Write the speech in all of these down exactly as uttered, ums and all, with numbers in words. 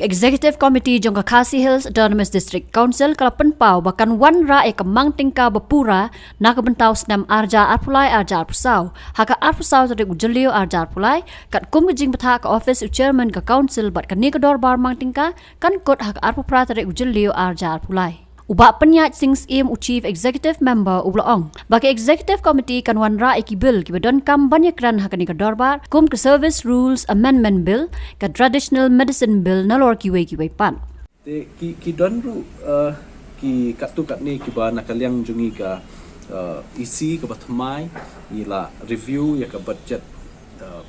Executive Committee jong ka Khasi Hills Autonomous District Council ka la pynpaw ba kan wanrah ïa ka mang tyngka ba pura na ka bynta u snem arja arphew lai arja arphew saw. Ha ka arphew saw tarik u Jylliew arja arphew lai, katkum ka jingbthah ka office u chairman ka council bad kane ka dorbar mang tyngka kan kut ha ka arphew phra tarik u Jylliew arja arphew lai. U Bah Pynïaid Sing Syiem u Chief Executive Member u la ong ba ka Executive Committee kan wanrah ïa ki bill kiba donkam ban ïakren ha kane ka dorbar, kum ka Service Rules Amendment Bill, ka Traditional Medicine Bill nalor kiwei kiwei pat. Te ki, ki don ruh, uh, ki katto katne kiba na ka liang jong ngi ka, uh, E C kaba thymmai, ngi la review ïa ka budget, uh,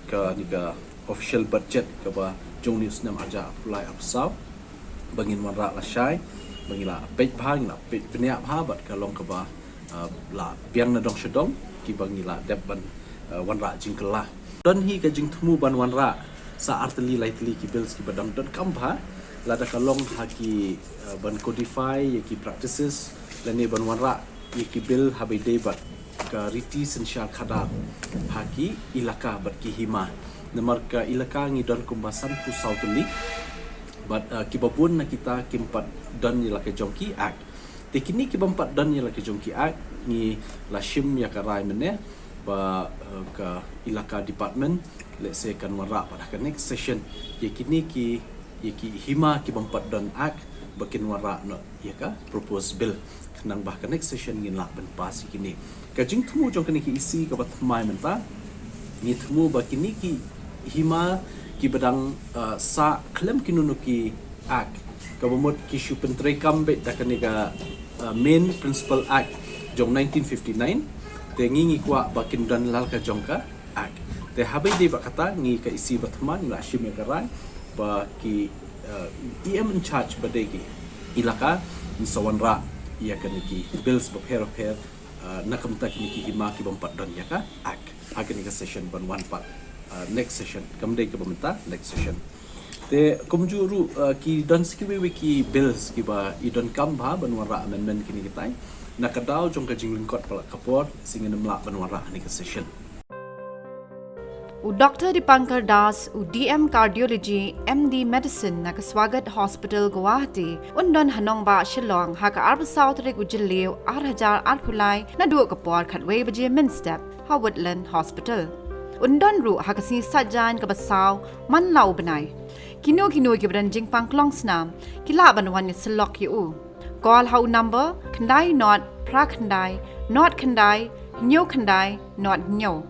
kane ka official budget kaba jong une u snem arja arphew lai arphew saw, ba ngin wanrah lashai, ba ngi la peit bha, ngi la peit bniah bha bad ka long kaba, uh, la biang na dong sha dong, kiba ngi la dep ban, uh, wanrah jingkylla. Don hi ka jingthmu ban wanrah sa ar tylli lai tylli ki bills kiba dang donkam bha, lada ka long ha ki, uh, ban codify ïa ki practices lane ban wanrah ïa ki bill haba ïadei bad ka riti synshar khadar ha ki ilaka bad ki hima. Namar ka ilaka ngi don kumba sanphew saw tylli bad, uh, kiba bun na kita kim pat don ïa la ka jong ki act. Te kine kibym pat don ïa la ka jong ki act, ngi la shim ïa ka rai mynne ba, uh, ka ilaka department, let's say, kan wanrah pat ha ka next session ïa kine ki, ïa ki hima kibym pat don act ba kin wanrah noh ïa ka proposed bill, khnang ba ha ka next session ngin lah ban pass ïa kine. Ka jingthmu jong kane ka E C kaba thymmai mynta, ngi thmu ba kine ki hima kiba dang, uh, sah khlem kino kino ki act, kaba mut ki shu pyntreikam beit da kane ka, uh, main principal act jong nineteen fifty-nine, te ngi, ngi kwah ba kin don la ka jong ka act. Te haba ïadei bad kata, ngi ka E C ba thymmai ngi la shim ïa ka rai ba ki, uh, E M in charge ba dei ki ilaka, ngin sa wanrah ïa kine ki bills bapher bapher, uh, na ka bynta kine ki hima kibym pat don ïa ka act ha kane ka session ban wan pat, uh, next session. Kam dei kaba mynta, next session. Te kumjuh ruh, uh, ki don sa kiwei wei ki bills kiba i donkam bha ban wanrah amendment kine kitai. Na ka daw jong ka jinglyngkot palat ka por, sngewbha ngin ym lah ban wanrah ha kane ka session. U Doctor Dipankar Das, u D M Cardiology, M D Medicine na ka Swagat Hospital, Guwahati, un don ha nongbah Shillong ha ka arphew saw tarik u Jylliew arhajar arphew lai, naduh ka por khatwei baje mynstep ha Woodland Hospital. Un don ruh ha ka sngi Saitjaiñ kaba saw man la u bnai. Kino kino kiba don jingpang klong snam ki lah ban wan ïasyllok ïa u. Call ha u number khyndai nod phra khyndai nod khyndai hynñiew khyndai nod hynñiew.